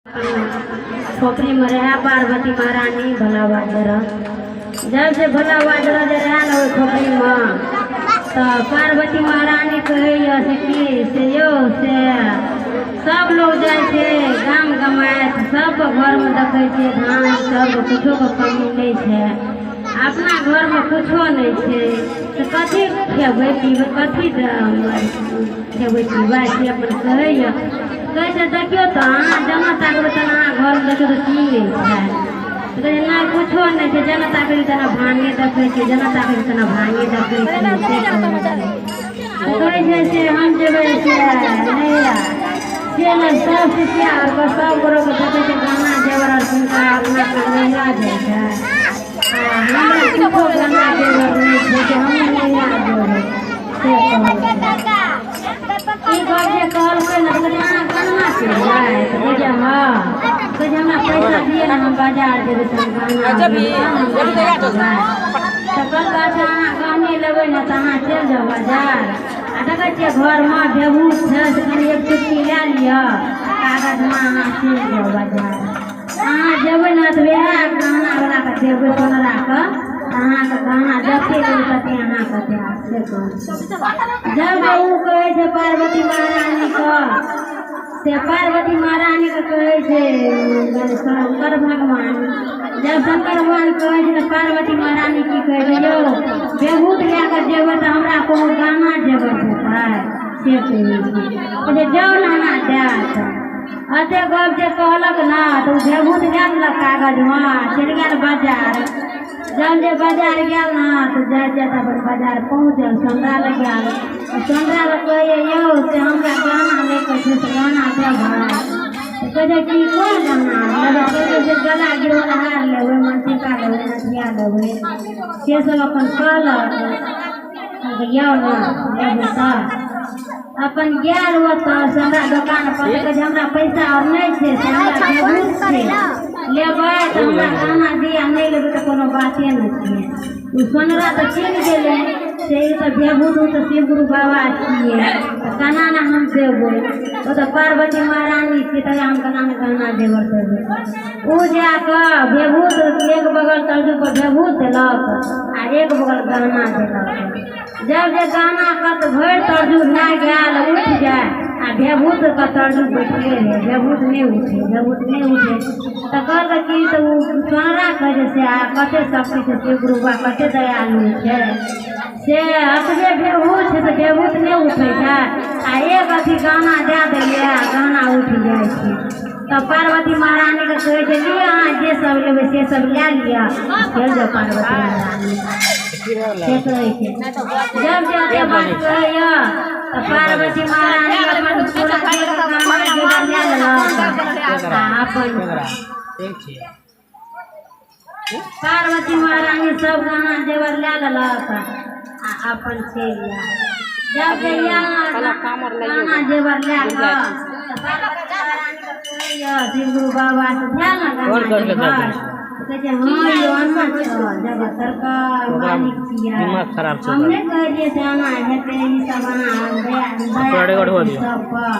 खोपड़ीमे रहए पार्वती महारानी भोला बाबा जब से भोला बाबा जे रहए ने ओहि खोपड़ीमे, तऽ पार्वती महारानी कहैए से की से यौ, से सब लोग जाइ छै गाम गमाइत, सबके घरमे देखै छियै धान सब किछोके कमी नहि छै, अपना घरमे किछो नहि छै, तऽ कथी खेबै पीबै, कथी खेबै पीबै? से अपन कहैए। कहै छै, देखियौ तऽ अहाँ जेना ताकबै तेना अहाँ घरमे देखियौ तऽ की नहि छै? तऽ कहै छै, नहि, किछो नहि छै, जेना ताकै तेना भाँगे देखै छियै, जेना ताकै तेना भाँगे देखै छियै। से कहै छै से हम जेबै से नैहरा, से ने सब शिष्या आरके सब गोरेके देखै छै गहना जेवर आर सुनका अपना अपना नैहरा जाइ छै, आ हमरा किछो गहना जेवर नहि छै, से हमहूँ नैहरा जेबै। से कहलकै। ई गप जे कहलकै ने, तऽ कहै अहाँ गहना किनबै? तऽ कहै छै हँ। कहै छै, हमरा पैसा दिअ ने, हम बाजार जेबै तऽ हम गहना लेबै तब ने हम गहना लेबै। तऽ कहलकै, अच्छा, अहाँ गहने लेबै ने तऽ अहाँ चलि जाउ बाजार, आ देखै छियै घरमे बेबूत छै, से कनि एक चुटकी लए लिअ कागजमे, अहाँ चलि जाउ बाजार। अहाँ जेबै ने तऽ वएह गहनावलाके देबै सोनराके, अहाँके गहना जते लेबै तते अहाँके देब। से कहै जब ओ कहै छै पार्वती महारानीके, से पार्वती महारानीके कहै छै शंकर भगवान। जब शंकर भगवान कहै छै तऽ पार्वती महारानी की कहै छै, यौ, बेबूत लए कऽ जेबै तऽ हमरा कोनो गहना जेवर देतै? से कहै छै। कहै छै, जाउ ने, अहाँ देत। एते गप जे कहलक ने, तऽ ओ बेबूत लए लेलक कागजमे, चलि गेल बाजार। जब जे बाजार गेल ने, तऽ जाइत जाइत अपन बाजार पहुँचल, सोनरा लग गेल। सोनरा लग कहैए, यौ, से हमरा गहना लैके छै, से गहना देबै? तऽ कहै छै कि कोन गहना लेबै? कहै छै से गला गिरवला हार लेबै, मनटीका लेबै, नथिया लेबै। से सब अपन कहलक। यौ ने लेबै तऽ अपन गेल ओतऽ सोनरा दोकान पर। तऽ कहै छै, हमरा पैसा आर नहि छै, से हमरा बेबूत छै, लेबै तऽ हमरा गहना दिअ, नहि लेबै तऽ कोनो बाते नहि छै। ओ सोनरा तऽ चिन्ह गेलै से ई तऽ बेबूत, ओ तऽ शिवगुरु बाबा छियै, तऽ केना ने हम देबै? ओ तऽ पार्वती महारानी छियै, तऽ हम केना ने गहना जेवर देबै? ओ जा कऽ बेबूत एक बगल तरजू पर बेबूत देलक आ एक बगल गहना देलक। जब जे गहना कत भरि तरजू भए गेल, उठि जाय आ बेबूतके तरजू बैठले रहै, बेबूत नहि उठे, बेबूत नहि उठे। तऽ कहलकै की, तऽ ओ सोनरा कहै छै से आ कते शक्ति छै शिवगुरु बाबा, कते दयालु छै, से एतबे बेबूत छै तऽ बेबूत नहि उठै छै, आ एक अथी गहना दए देलियै आ गहना उठि जाइ छै। तब पार्वती महारानीके कहै छै, लिअ, अहाँ जे सब लेबै से सब लए लिअ, चलि जाउ पार्वती महारानी। से कहै छै। जब जे एते बात कहैया तऽ पार्वती महारानी अपन पूरा देहके गहना जेवर लए लेलक आ अपन पार्वती महारानी सब गहना जेवर लए लेलक आ अपन चलि आयल। जब जे आयल गहना जेवर लए कऽ, तऽ पार्वती महारानीके कहैया शिवगुरु बाबा से, भेल ने गहना जेवर? कहै छै, हँ यौ, अहाँ तऽ जगत सरकार मालिक छियै। दिमाग खराब छै। हम नहि कहलियै से एना हेतै ई सब, अहाँ दया पूरा रिकॉर्ड हुआ दया दियौ। सबपर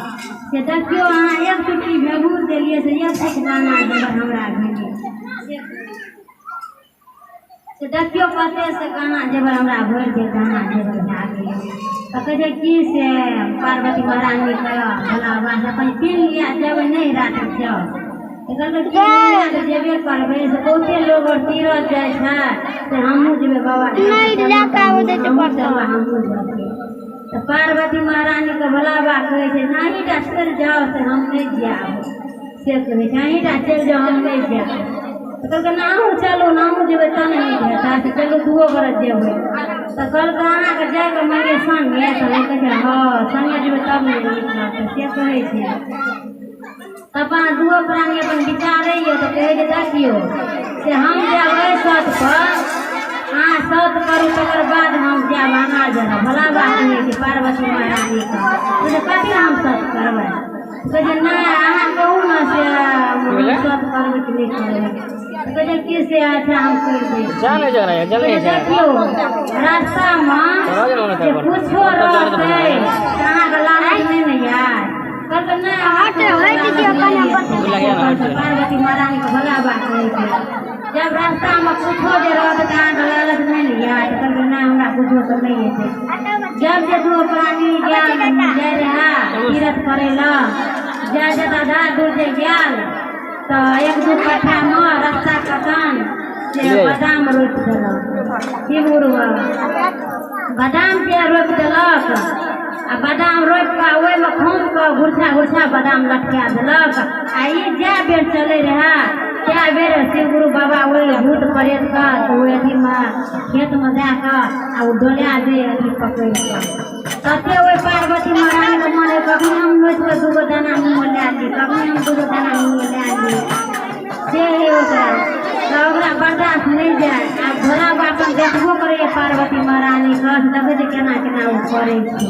से देखियौ, अहाँ एक चुटकी बेबूत देलियै से एक फुट गहना जेवर हमरा भेलै। से देखियौ कते से गहना जेवर हमरा भरि गेल, गहना जेवर भए गेलै। तऽ कहै छै की से पार्वती महारानीके भोला बाबा से, अपन कीन लिअ, जेबै नहि राति जाउ। तऽ कहलकै की तऽ जेबे करबै, से बहुते लोग आर तीरथ जाइ छै, से हमहूँ जेबै बाबा, हमहूँ चलबै, हमहूँ जेबै। तऽ पार्वती महारानीके भोला बाबा कहै छै, अहीँटा चलि जाउ, से हम नहि जायब। से कहै छै, अहीँटा चलि जाउ, हम नहि जायब। तऽ कहलकै, ना, अहूँ चलू ने, अहूँ जेबै तब ने नीक हेतै, से चलू, दुओ गोरे जेबै। तऽ कहलकै, अहाँके जायके मन यऽ संगे? तऽ ओ कहै छै, हँ, संगे जेबै तब ने नीक रहतै। से कहै छै। तऽ अपन दुओ प्राणी अपन विचारैए। तऽ कहै छै, देखियौ, से हम जायब एहि सत पर, अहाँ सत करू, तकर बाद हम जायब अहाँ जरा। भोला बाबा कहै छै पार्वती महारानीके, कहै छै, कथी हम सत करबै? कहै छै, नहि, अहाँ कहू ने से हम सत करबै कि नहि करबै? तऽ कहै छै की से अच्छा, हम करि दै छी। जा नहीं जा रहा है, जल नहीं जा। देखियौ, रास्तामे जे कुछो रहतै तऽ अहाँके लालच नहि ने यार? कहलकै नहि पार्वती महारानी के भोला बाबा कहै छै। जब रास्ता में कुछो जे रहत तऽ अहाँके लालच नहि ने यऽ? तऽ कहलकै नहि, हमरा कुछो तऽ नहि हेतै। जब जे दू प्राणी गेल जाइ रहए तीर्थ करै लए, जाय जे आधा दूर जे गेल तऽ एक दू कट्ठामे रास्ता कतन से बादाम रोपि देलक। शिव गुरु बाबा बादाम के रोपि देलक आ बादाम रोपि कऽ ओहिमे खून कऽ घुरछा घुरछा बादाम लटका देलक। आ ई जए बेर चलै रहए तए बेर शिव गुरु बाबा ओहि भूत प्रेत के ओहि अथीमे खेतमे दए कऽ आ ओ डोला दे अथी पकड़ि कऽ। तते ओहि पार्वती महारानीके मन होइ, कखनी हम नोचि कऽ दूगो दाना मुँहमे लए ली, कखनी हम दूगो दाना मुँहमे लए ली, से हइ ओकरा। तऽ ओकरा बर्दाश्त नहि जाय। आ भोला बाबा अपन देखबो करैए पार्वती महारानीके, देखै छै केना केना ओ करै छै।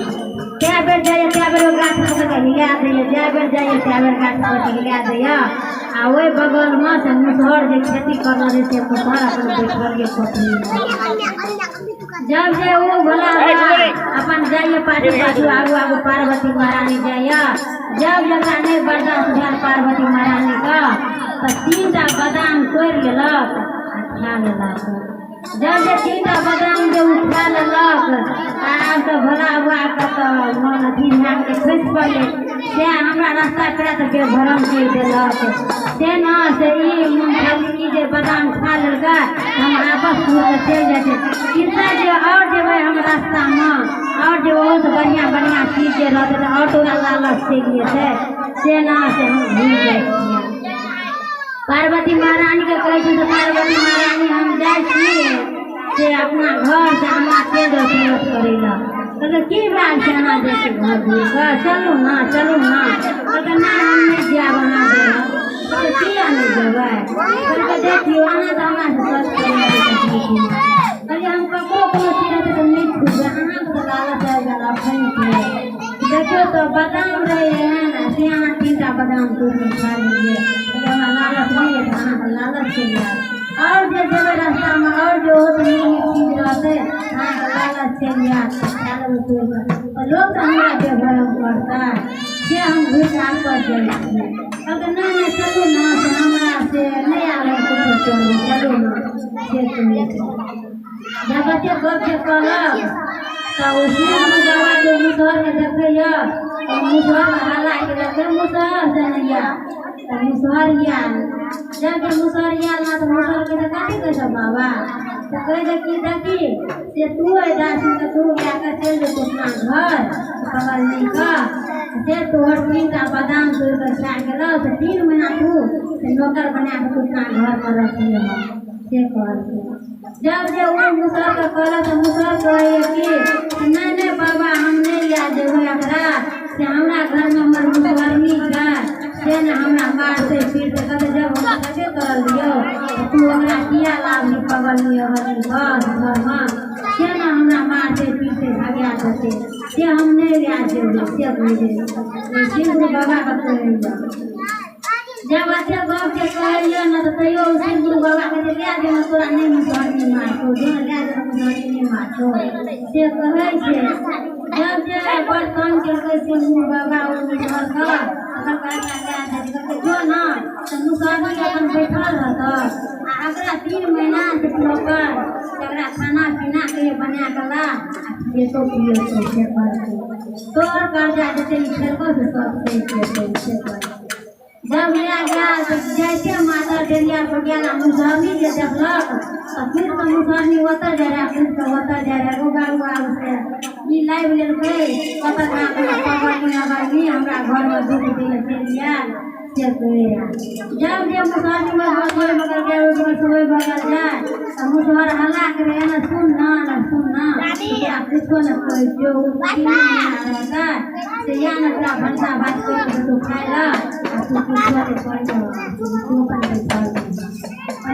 कए बेर जाइए कए बेर ओ गाछ पकड़ि कऽ हिला दैए, जए बेर जाइए तए बेर गाछ पकड़ि कऽ हिला दैए। आ ओहि बगलमे से मुसहर जे खेती करने रहै से मुसहर अपन बैठल यऽ कोठलीमे। जब जे ओ भोला बाबा अपन जाइए पाछू पाछू आगू आगू पार्वती महारानी जाइए। जब जकरा नहि बर्दाश्त भेल पार्वती महारानीके तऽ 3टा बादाम तोड़ि लेलक आ खा लेलक। जब जे 3टा बादाम जे ओ खा लेलक आ आब तऽ भोला बाबाके तऽ मन अथी भए गेलै, खसि पड़लै। से हमरा रास्ता पेड़ा तऽ बेभरम करि देलक। से ने से ई मूँगफली जे बादाम खा लेलकै हम आपस घुरि कऽ चलि जाइ छै। चिन्ता जे आओर जेबै हम रास्तामे, आओर जे ओहोसँ बढ़िआँ बढ़िआँ चीज जे रहतै तऽ आओर तोरा लालच चलि जेतै। से ने से हम घुरि जाइ छियै। पार्वती महारानीके कहै छै तऽ पार्वती महारानी हम जाइ छी से अपना घर से अहाँ चलि जाउ तीर्थ करै लए। कहलकै की बात छै, अहाँ जाइ छी घर घुरि कऽ, चलू ने चलू ने। कहलकै नहि हम नहि जायब अहाँ जेबै। कहलकै किया नहि जेबै? कहलकै देखियौ अहाँ तऽ हमरासँ सच कहलियै हम ककरो कोनो चीज रहतै तऽ नहि छुबै, अहाँके तऽ लालच आबि गेल अखन के। देखियौ तऽ बादाम रहै एहन आ से अहाँ 3टा बादाम तोड़ि कऽ खा लेलियै। कहलियै हमरा लालच नहि यऽ, अहाँके लालच चलि आयल। आओर जे जेबै रास्तामे आओर जे ओहोसँ नीक नीक चीज रहतै अहाँके लालच चलि आयत, खा लेबै तोड़ि कऽ। तऽ लोक तऽ हमरा बेभरम करतै, से हम घुरि कऽ आपस जाइ छियै। कहलकै नहि नहि चलू ने, से हमरा से नहि आबै कुछो चलू चलू ने, से कहै छै। जब बच्चे गप जे कहलक तऽ ओ शिव गुरु बाबा जे मुसहरके देखैए तऽ मुसहरके हल्ला केलक, मुसहर से नहि आयल। तऽ मुसहर आयल। जब जे मुसहर आयल ने तऽ मुसहरके तऽ कथी कहै छौ बाबा? तऽ कहै छै कि देखी से तू एहि दासीके तू लए कऽ चलि जेतौ अपना घर बगल नहि कऽ, से तोहर 3टा बादाम तोड़ि कऽ खा गेलौ तऽ 3 महीना तू से नौकर बना कऽ तू अपना घरमे रखिहऽ, से कहलकै। जब जे ओ मुसहरके कहलक तऽ मुसहर कहैए कि नहि नहि बाबा हम नहि लए जेबै एकरा, से हमरा घरमे हमर मुसहरनी छै से ने हमरा मारतै पीटतै। कहतै जब हम खयबे करल दियौ तऽ तू ओकरा किया लाबही पगलनी अगलनी बस घरमे, से ने हमरा मारतै पीटतै भगा देतै, से हम नहि लए जेबै, से कहै छै शिव गुरु बाबाके कहैए। जब एते गप जे कहैए ने तऽ तैयो शिव गुरु बाबा कहै छै लए जेबै तोरा नहि मुसहरनी मारतौ, जो ने लए जेबै मुसहरनी नहि मारतौ, से कहै छै। जब जे बड़ तंग केलकै शिव गुरु बाबा ओ मुसहरके, कहलकै जो ने तऽ मुसहरनी अपन बैठल रहतौ आ एकरा 3 महीना से नौकर एकरा खाना पीना कहियो बना कऽ ला आ खिएतौ पिएतौ, से कहलकै। तोहर कर्जा जते ई खेलकौ से सब सहि जेतौ, से कहलकै। जब लए गेल तऽ जाइते माता डेलिया पर गेल आ मुसहरनी जे देखलक तऽ फिर तऽ मुसहरनी ओतऽ जाइ रहए, फिर तऽ ओतऽ जाइ रहए। उगा उगा से ई लाबि लेलकै, ओतऽ पगलनी अगलनी हमरा घरमे दुख दिए चलि आयल, से कहै रहए। जब जे मुसहरनी ओहि बगल जाय ओहि बगल से ओहि बगल जाय तऽ मुसहर हल्ला करै ने सुन ना ने सुन ना, तोरा कुछो ने कहै छियौ, ओ 3 महीना रहतै से या ने तोरा भनसा भात करि कऽ देतौ खाय लए आ तू कुछो नहि करियौ, तू अपन बैठल।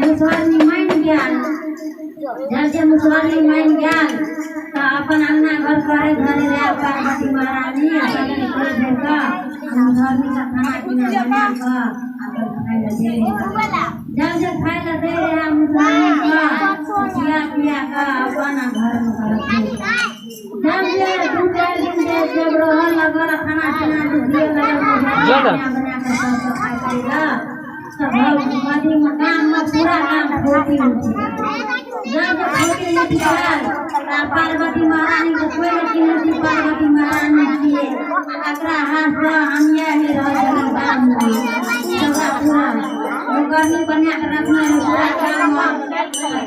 मुसहरनी मानि गेल। जब जे मुसहरनी मानि गेल तऽ अपन अङ्गना घर करै धरै रहए पार्वती महारानी आ सगरे करि धरि कऽ मुसहरनीके खाना पीना बना कऽ अपन खाय लए दै रहए। जब जे खाय लए दै रहए मुसहरनीके खिया पिया कऽ अपन घरमे रखै। जब जे 2-4 दिन जे जब रहऽ लगल खाना पीना जे दिअ लगल जो तो। बना बना कऽ सबके खाइ पी लए तऽ अथी गाममे पूरा गाम फूटी उठि जब जब फूटी उठि गेल आ पार्वती महारानीके कोइ नहि चिन्है छै। पार्वती महारानी छियै आ एकरा हाथसँ अन्याय होइ रहल छै गाममे। सबरा पूरा मुकरनी बना कऽ रखने रहै पूरा गाममे।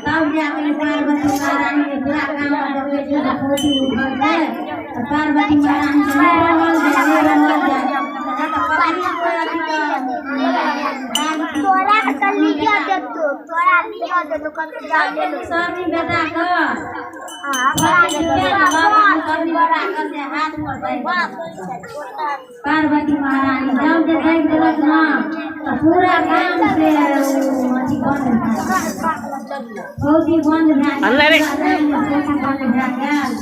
तब जाके पार्वती महारानी पूरा गाममे देखै छै तऽ फूटी उठल छै तऽ पार्वती महारानीके नहि रहल जाय, नहि रहल जाय तऽ पकड़िया कोइ अथी तोरा के लिया देतो, तोरा लिया देतो कतौ जा ले। मुसहरनी बेटाके हां। मुसहरनी बेटाके से हाथमे दै पार्वती महारानी। जब जे दाबि देलक ने तऽ पूरा गाम से अथी बन्द भए गेल, फौजी बन्द भए गेल। अल्लाह रे। पूरा गाममे फौजी बन्द भए गेल।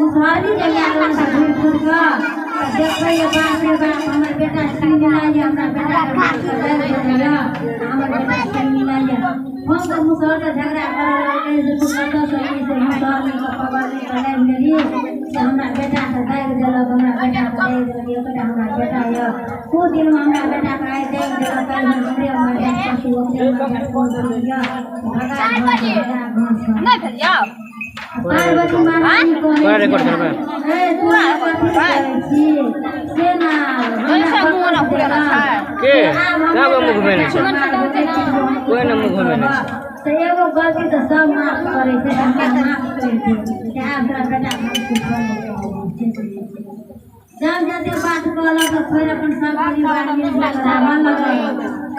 मुसहरनी जे गेल से घुरि घुरि कऽ तऽ देखैए, बाप रे बाप, हमर बेटा छीन मिलाइए, हमरा बेटाके मारिकऽ दाबि देलैए, हमर बेटा छीन मिलाइए। हम तऽ मुसहरके झगड़ा करऽ लगलै जे तू कतऽसँ एली से मुसहरनीके पकड़ली तऽ लाबि लेली से हमरा बेटाके दाबि देलक, हमरा बेटाके दाबि देलक। एकटा हमरा बेटा यऽ, दू दिनमे हमरा बेटाके आइ दाबि देलक, काल्हि हमरे मरि जायत, परसू ओकरे मरि जायत, कोन ठीक यऽ, भगा घरसँ, भगा घरसँ। नहि भेल यौ। पार्वती महारानी पूरा कहै रिकॉर्ड करबै। हे तू कथी करै छी से ना हमरा मुँह ना खुलेना छै। के? कए गो मुँह घुमेने छै? कोइ ने मुँह घुमेने छै। तऽ एगो गलती तऽ सब माफ करै छै, तऽ हमरा माफ करि दे से आब तोरा बेटाके हम किछु नहि कहबै। जब जते बात कहलक तऽ फेर अपन सब परिवार मिल कऽ रहऽ लगल।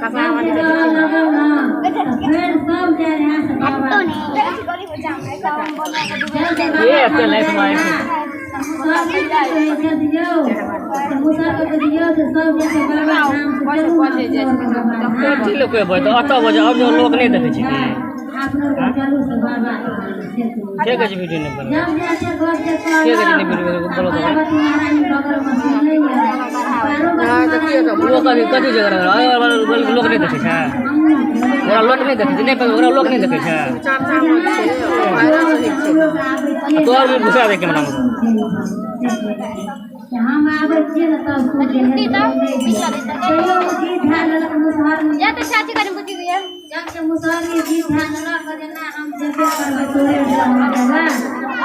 जब जे रहऽ लगल ने तऽ फेर सब जाइ रहए से बाबा के एते लाइफ मारै छै? मुसहरनी की कहै छै यौ, तऽ मुसहरके दियौ तऽ सब जेतै बाबा धाम से चलू ने बाबा धाम। कथी लोक बजतै? अतऽ बजै आओर जो लोक नहि देखै छै की? अपनो चलू से बाबा से के कहै छै वीडियो नहि बनबै? जब जाके घर से के कहै छै नहि वीडियो बनबै? बोलो तऽ। पार्वती महारानी बगलमे सुनैए पार्वती महारानी। लोक कथी कथी झगड़ा लोक नहि देखै छै? ओकरा लोक नहि देखै छै? नहि, ओकरा लोक नहि देखै छै? आ तोहर भी घुसा दे कैमरामे। हम आबै छियै ने तब तैयो ओ जीत भए लेलक मुसहरनी। या तऽ चाची कनि बुझि गेल। जब से मुसहरनी जीत भए लेलक जे ना हम जेबे करबै तोरे घर देबै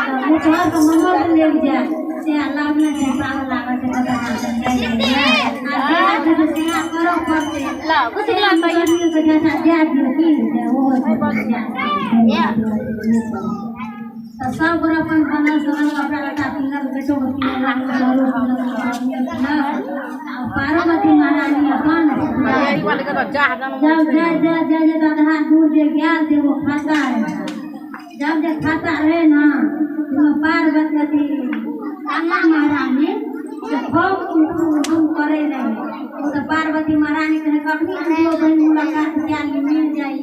तऽ मुसहरके मनो लागि जाय से लागने छै पागल लागल छै कतऽ आ जेना छै सेना करऽ पड़तै। ला बुझि गेल। मुसहरनीके जैसा दए दियौ की हेतै, ओहो तऽ सब गोरा अपन बनल सनल कपड़ा लत्ता पिन्हलक, बेटोके पिन्हेलक, मुसहरो पिन्हलक, मुसहरनियो पिन्हलक आ पार्वती महारानी अपन जब जाय जाय जाय जाय तऽ आधा दूर जे गेल तऽ एगो खाता रहै। जब जे खाता रहै ने ओहिमे पार्वती अथी गंगा महारानी से खूब हुकुम करै रहै। ओ तऽ पार्वती महारानी कहै कखनी हम दो बहिन मुलाकात कए ली, मिल जाइ।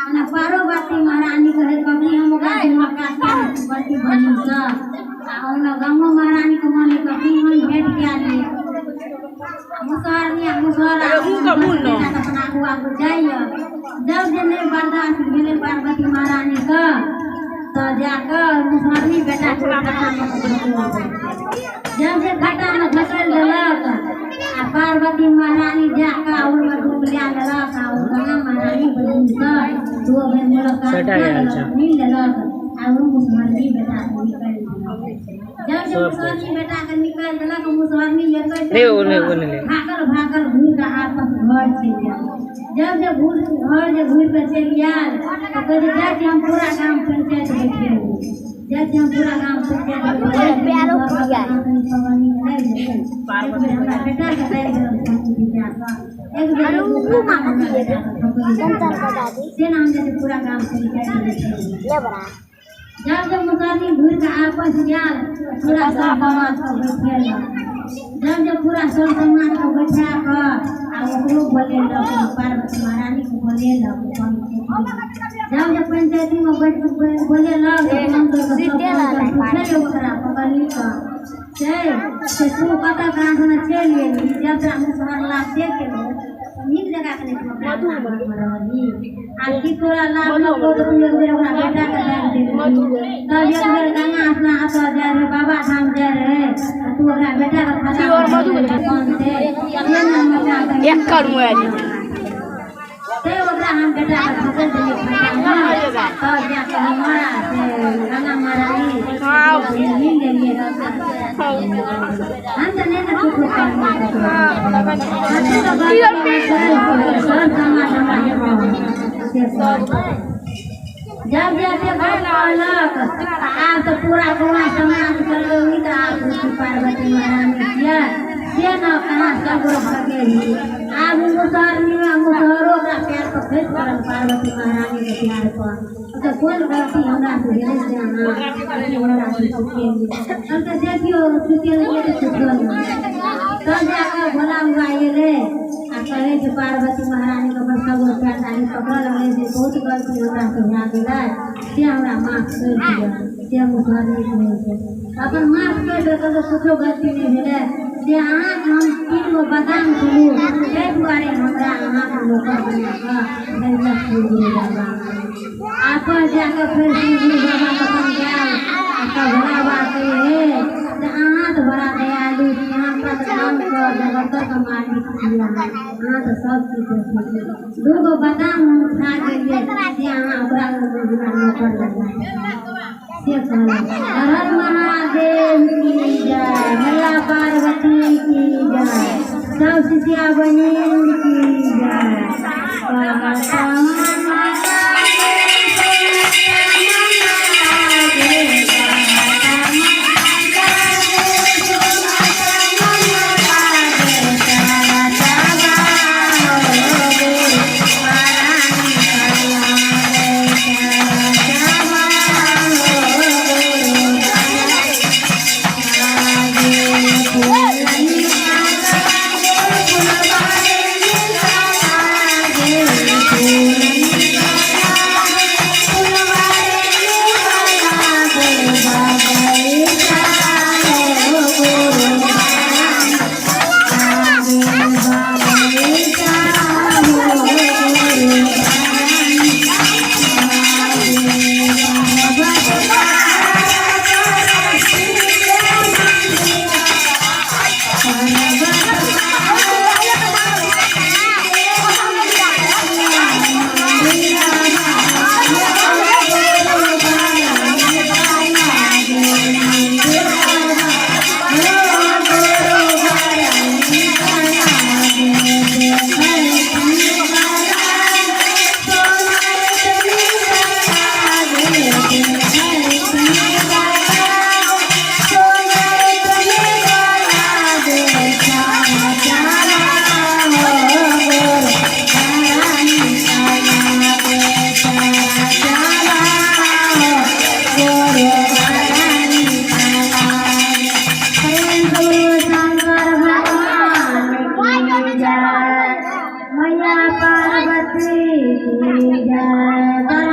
ओना पार्वती महारानी कहै कखनी हम ओकरा से मुलाकात कए ली बड़की बहिनसँ। आ ओना गंगो महारानीके मन होइ कखनी हम भेंट कए ली। मुसहरनी आ मुसहर अपन आगू आगू जाइए। जब जे नहि बर्दाश्त भेलै पार्वती महारानीके तऽ जाकऽ मुसहरनी बेटाके घाटामे जब जे घाटामे धकेल देलक आ पार्वती महारानी जाकऽ ओहिमे डूब लए लेलक आ ओ गंगा महारानी बहिनसँ दू बहिन मुलाकात सटा कए गेल लेलक, छै। मिल लेलक आ ओ मुसहरनी बेटाके निकालि देलक। जब जे सब मुसहरनी बेटाके निकालि देलक मुसहरनी एकै नहि, ओ नहि, ओ नहि ले। भागल भागल घुरि कऽ आपस घर चलि गेल। जब जे घुर घर जे घुरि कऽ चलि आयल तऽ कहै छै जाइ छी हम पूरा गाम पंचायत बैठेबै, जाइ छी हम पूरा गाम पंचायत बैठेबै। हमरा बेटाके दाबि देलक एक बेर से ना हम जाइ छी पूरा गाम पंचायत बैठेबै। जब जब मुसहरनी घुरि कऽ आपस गेल पूरा सब समाजके बैठेलक। जब जब पूरा सब समाजके बैठा कऽ आ ओकरो बोलेलक, पार्वती महारानीके बोलेलक पंचायतीमे। जब जब पंचायतीमे बैठ कऽ बोलेलक तऽ फोन करि कऽ सब फोन कऽ पूछैए ओकरा पकड़ली कऽ छै से तू कतऽ कहाँ चलि एली? जब तोरा मुसहर लाभ केलौ नीक जगह के नहि तू अपना घरमे रहली आ की तोरा लाभ लगतौ तऽ तू एक बेर ओकरा बेटाके दाबि देलही। तब एक बेर गंगा स्नान ओतऽ जाइ रहै बाबा धाम जाइ रहै तऽ तू ओकरा बेटा के खाता एक कर मोबाइल ते ओकरा हम बेटा के खसल देलियै खाता तब जाके हमरा से गंगा महारानी मिल गेलियै। हम तऽ नहि ने कुछो करबै, सब समाज हमरा से जब जैसे घर कहलक आब तऽ पूरा गाँव समाज करबै तऽ आब पार्वती महारानी छियै से न कहाँ सब भगेली। आब मुसहरनी मुसहरो ओकरा पैर पर खसि पड़ल पार्वती महारानी के पैर पर, तऽ कोन गलती हमरा से भेलै से अहाँ हमरा से सुखेलियै? हम तऽ देखियौ सुखेलियै तऽ सुखल। तब जाकऽ भोला बाबा एलै आ कहै छै पार्वती महारानीके अपन सब पैर तारी पकड़ऽ लगलै जे बहुत गलती हमरा से भए गेलै से हमरा माफ करि दिअ। से मुसहरनी कहै छै अपन माफ करि दिअ, कहलकै कुछो गलती नहि भेलै से अहाँके हम 3 गो बादाम खेलू ताहि दुआरे हमरा अहाँके नौकर बना कऽ भेजलक शिवगुरु बाबा। आपस जाकऽ फेर शिवगुरु बाबाके अपन गेल आ तब भोला बाबा कहै हे से अहाँ तऽ बड़ा दयालु छी, अहाँ तऽ धर्मके जगतके मालिक छी, अहाँ तऽ सब चीज देखै छी, 2 गो बादाम हम खा गेलियै से अहाँ ओकरा हमरा नौकर लगा से कहलक। हर हर महादेव की जय, भोला पार्वती की जय, सब शिष्या बहिन की जय। मैया पार्वती की जय।